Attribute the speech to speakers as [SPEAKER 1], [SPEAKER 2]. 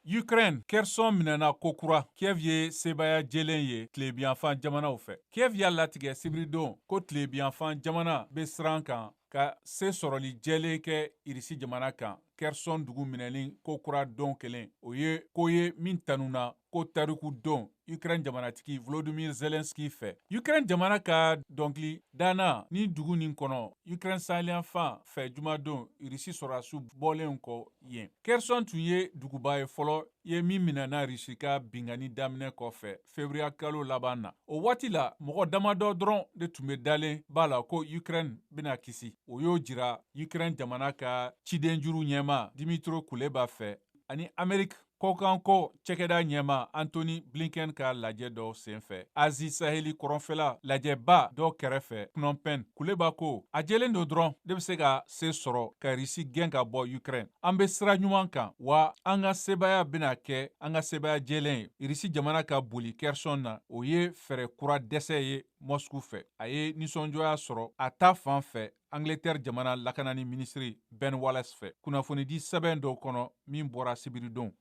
[SPEAKER 1] Ukraine, Kherson minɛna kokura. Kiev ye sebaaya jɛlen ye tilebinyanfan jamanaw fɛ. Kiev y'a latigɛ sibiridon ko tilebinyanfan jamana bɛ siran kan ka se sɔrɔli jɛlen kɛ Irisi jamana kan Kherson dugu minɛli kokura don kelen. O ye ko ye min tanuna ko tariku don Ukraine jamanatigi Volodymyr Zelensky fɛ. Ukraine jamana ka dɔnkili danna ni dugu nin kɔnɔ Ukraine saheliyanfan fɛ jumadon, Irisi sɔrɔdasiw bɔlen kɔ yen. Kherson tun ye duguba ye fɔlɔ ye min minɛna Irisi ka binkanni daminɛ kɔfɛ février kalo laban na. O waati la, mɔgɔ damadɔ dɔrɔn de tun bɛ dalen b'a la ko Ukraine bɛna kisi. O y'o jira Ukraine jamana ka cidenjuru ɲɛmaa Dmytro Kuleba fɛ ani Amerique kɔkanko cɛkɛda ɲɛmaa Antony Blinken ka lajɛ dɔ senfɛ Azi saheli kɔrɔnfɛla lajɛba dɔ kɛrɛfɛ Phnom Penh. Kuleba ko a jɛlen don dɔrɔn de bɛ se ka se sɔrɔ ka Risi gɛn ka bɔ Ukraine. An bɛ sira ɲuman kan, wa an ka sebaaya bɛna kɛ an ka sebaaya jɛlen ye. Risi jamana ka boli Kherson na, o ye fɛɛrɛ kura dɛsɛ ye Moscou fɛ. A ye nisɔndiya sɔrɔ a ta fan fɛ Angleterre jamana lakanani minisiri Ben Wallace fɛ, kunnafonidi sɛbɛn dɔw kɔnɔ min bɔra sibiridon.